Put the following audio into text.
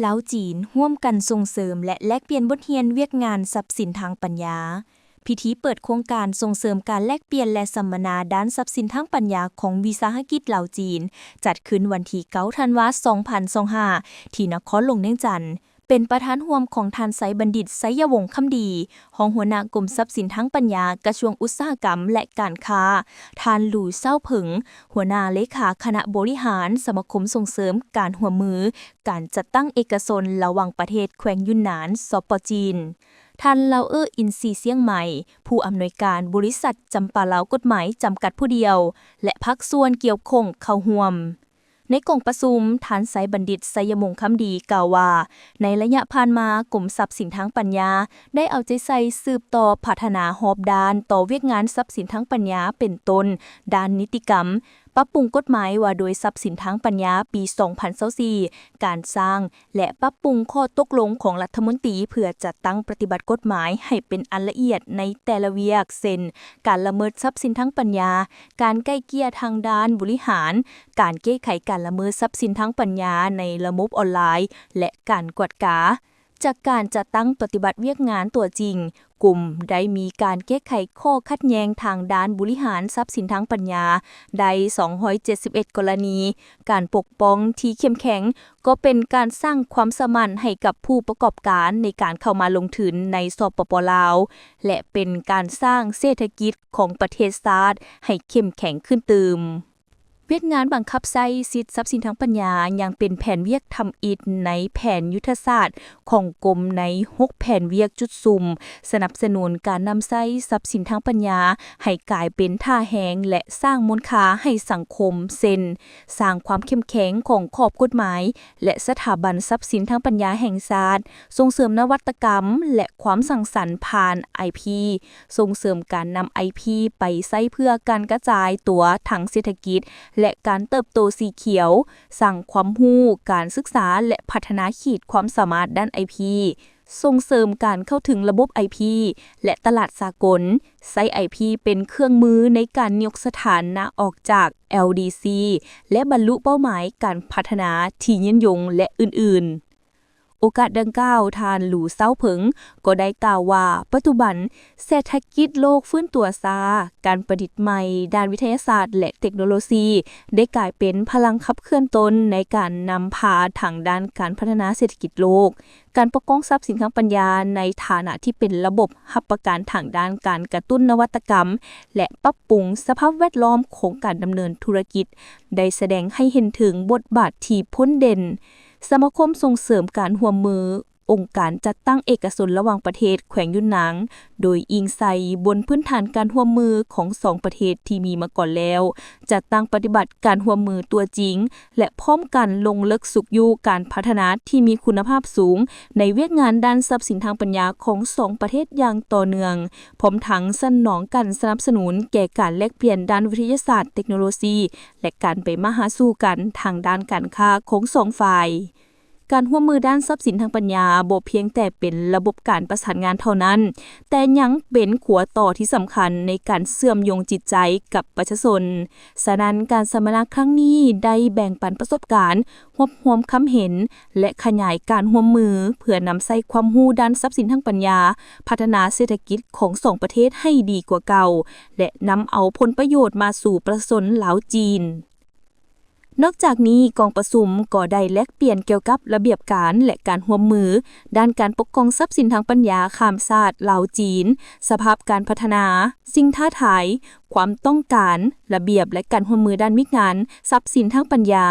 ລາວ-ຈີນ ຮ່ວມກັນສົ່ງເສີມ ແລະ ແລກປ່ຽນບົດຮຽນວຽກງານຊັບສິນທາງປັນຍາ. ພິທີເປີດໂຄງການສົ່ງເສີມການແລກປ່ຽນ ແລະ ສຳມະນາດ້ານຊັບສິນທາງປັນຍາຂອງວິສາຫະກິດລາວ-ຈີນ ຈັດຂຶ້ນວັນທີເກົ້າ ທັນວາ ສອງພັນຊາວຫ້າ ທີ່ນະຄອນຫຼວງວຽງຈັນ, ເປັນປະທານຮ່ວມຂອງທ່ານ ໄຊບັນດິດ ໄຊຍະວົງຄຳດີ, ຮອງຫົວໜ້າກົມຊັບສິນທາງປັນຍາ ກະຊວງອຸດສາຫະກຳ ແລະ ການຄ້າ, ທ່ານ ຫຼູ ເຊົາເຜິງ, ຫົວໜ້າເລຂາຄະນະບໍລິຫານສະມາຄົມສົ່ງເສີມການຮ່ວມມື ການຈັດຕັ້ງເອກະຊົນລະຫວ່າງປະເທດແຂວງຢຸນນານ ສປ ຈີນ, ທ່ານ ລາວເອີ ອິນຊີຊຽງໃໝ່, ຜູ້ອຳນວຍການບໍລິສັດຈຳປາລາວກົດໝາຍຈຳກັດຜູ້ດຽວ ແລະ ພາກສ່ວນກ່ຽວຂ້ອງເຂົ້າຮ່ວມ. ໃນກອງປະຊຸມ, ທ່ານ ໄຊບັນດິດ ໄຊຍະວົງຄຳດີ ກ່າວວ່າ ໃນໄລຍະຜ່ານມາ, ກົມຊັບສິນທາງປັນຍາໄດ້ເອົາໃຈໃສ່ສືບຕໍ່ພັດທະນາຮອບດ້ານຕໍ່ວຽກງານຊັບສິນທາງປັນຍາ ເປັນຕົ້ນ ດ້ານນິຕິກຳ, ປັບປຸງກົດໝາຍວ່າດ້ວຍຊັບສິນທາງປັນຍາປີສອງພັນຊາວສີ່, ການສ້າງ ແລະ ປັບປຸງຂໍ້ຕົກລົງຂອງລັດຖະມົນຕີ ເພື່ອຈັດຕັ້ງປະຕິບັດກົດໝາຍໃຫ້ເປັນອັນລະອຽດໃນແຕ່ລະວຽກ ເຊັ່ນ ການລະເມີດຊັບສິນທາງປັນຍາ, ການໄກ່ເກ່ຍທາງດ້ານບໍລິຫານ, ການແກ້ໄຂການລະເມີດຊັບສິນທາງປັນຍາໃນລະບົບອອນລາຍ ແລະ ການກວດກາ. ຈາກການຈັດຕັ້ງປະຕິບັດວຽກງານຕົວຈິງ, ກົມໄດ້ມີການແກ້ໄຂຂໍ້ຂັດແຍ່ງທາງດ້ານບໍລິຫານຊັບສິນທາງປັນຍາໄດ້ສອງຮ້ອຍເຈັດສິບເອັດກໍລະນີ. ການປົກປ້ອງທີ່ເຂັ້ມແຂງກໍເປັນການສ້າງຄວາມເຊື່ອໝັ້ນໃຫ້ກັບຜູ້ປະກອບການໃນການເຂົ້າມາລົງທຶນໃນ ສປປ ລາວ ແລະ ເປັນການສ້າງເສດຖະກິດຂອງປະເທດຊາດໃຫ້ເຂັ້ມແຂງຂຶ້ນຕື່ມ. ວຽກງານບັງຄັບໃຊ້ສິດຊັບສິນທາງປັນຍາຍັງເປັນແຜນວຽກທຳອິດໃນແຜນຍຸດທະສາດຂອງກົມໃນຫົກແຜນວຽກຈຸດສຸມ, ສະໜັບສະໜູນການນຳໃຊ້ຊັບສິນທາງປັນຍາໃຫ້ກາຍເປັນທ່າແຮງ ແລະ ສ້າງມູນຄ່າໃຫ້ສັງຄົມ ເຊັ່ນ ສ້າງຄວາມເຂັ້ມແຂງຂອງຂອບກົດໝາຍ ແລະ ສະຖາບັນຊັບສິນທາງປັນຍາແຫ່ງຊາດ, ສົ່ງເສີມນະວັດຕະກຳ ແລະ ຄວາມສ້າງສັນຜ່ານໄອພີ, ສົ່ງເສີມການນຳໄອພີໄປໃຊ້ເພື່ອການກະຈາຍຕົວທາງເສດຖະກິດ ແລະ ການເຕີບໂຕສີຂຽວ, ສ້າງຄວາມຮູ້, ການສຶກສາ ແລະ ພັດທະນາຂີດຄວາມສາມາດດ້ານໄອພີ, ສົ່ງເສີມການເຂົ້າເຖິງລະບົບໄອພີ ແລະ ຕະຫຼາດສາກົນ, ໃຊ້ໄອພີເປັນເຄື່ອງມືໃນການຍົກສະຖານະອອກຈາກ ແອລດີຊີ ແລະ ບັນລຸເປົ້າໝາຍການພັດທະນາທີ່ຍືນຍົງ ແລະ ອື່ນໆ. ໂອກາດດັ່ງກ່າວ, ທ່ານ ຫຼູ ເຊົາເຜິງ ກໍໄດ້ກ່າວວ່າ ປັດຈຸບັນເສດຖະກິດໂລກຟື້ນຕົວຊ້າ, ການປະດິດໃໝ່ດ້ານວິທະຍາສາດ ແລະ ເຕັກໂນໂລຊີ ໄດ້ກາຍເປັນພະລັງຂັບເຄື່ອນຕົ້ນໃນການນຳພາທາງດ້ານການພັດທະນາເສດຖະກິດໂລກ. ການປົກປ້ອງຊັບສິນທາງປັນຍາໃນຖານະທີ່ເປັນລະບົບຮັບປະກັນທາງດ້ານການກະຕຸ້ນນະວັດຕະກຳ ແລະ ປັບປຸງສະພາບແວດລ້ອມຂອງການດຳເນີນທຸລະກິດ ໄດ້ສະແດງໃຫ້ເຫັນເຖິງບົດບາດທີ່ພົ້ນເດັ່ນ. ສະມາຄົມສົ່ງເສີມການຮ່ວມມື ອົງການຈັດຕັ້ງເອກະຊົນລະຫວ່າງປະເທດແຂວງຢຸນນາງ ໂດຍອີງໃສ່ບົນພື້ນຖານການຮ່ວມມືຂອງສອງປະເທດທີ່ມີມາກ່ອນແລ້ວ, ຈັດຕັ້ງປະຕິບັດການຮ່ວມມືຕົວຈິງ ແລະ ພ້ອມກັນລົງເລິກຊຸກຍູ້ການພັດທະນາທີ່ມີຄຸນນະພາບສູງໃນວຽກງານດ້ານຊັບສິນທາງປັນຍາຂອງສອງປະເທດຢ່າງຕໍ່ເນື່ອງ, ພ້ອມທັງສະໜອງການສະໜັບສະໜູນແກ່ການແລກປ່ຽນດ້ານວິທະຍາສາດ, ເຕັກໂນໂລຊີ ແລະ ການໄປມາຫາສູ່ກັນທາງດ້ານການຄ້າຂອງສອງຝ່າຍ. ການຮ່ວມມືດ້ານຊັບສິນທາງປັນຍາບໍ່ພຽງແຕ່ເປັນລະບົບການປະສານງານເທົ່ານັ້ນ, ແຕ່ຍັງເປັນຂົວຕໍ່ທີ່ສຳຄັນໃນການເຊື່ອມໂຍງຈິດໃຈກັບປະຊາຊົນ. ສະນັ້ນ, ການສຳມະນາຄັ້ງນີ້ໄດ້ແບ່ງປັນປະສົບການ, ຮວບຮວມຄຳເຫັນ ແລະ ຂະຫຍາຍການຮ່ວມມື ເພື່ອນຳໃຊ້ຄວາມຮູ້ດ້ານຊັບສິນທາງປັນຍາ ພັດທະນາເສດຖະກິດຂອງສອງປະເທດໃຫ້ດີກວ່າເກົ່າ ແລະ ນຳເອົາຜົນປະໂຫຍດມາສູ່ປະຊາຊົນລາວ-ຈີນ. ນອກຈາກນີ້, ກອງປະຊຸມກໍໄດ້ແລກປ່ຽນກ່ຽວກັບລະບຽບການ ແລະ ການຮ່ວມມືດ້ານການປົກຄອງຊັບສິນທາງປັນຍາຂ້າມຊາດລາວ-ຈີນ, ສະພາບການພັດທະນາ, ສິ່ງທ້າທາຍ, ຄວາມຕ້ອງການ, ລະບຽບ ແລະ ການຮ່ວມມືດ້ານວຽກງານຊັບສິນທາງປັນຍາ.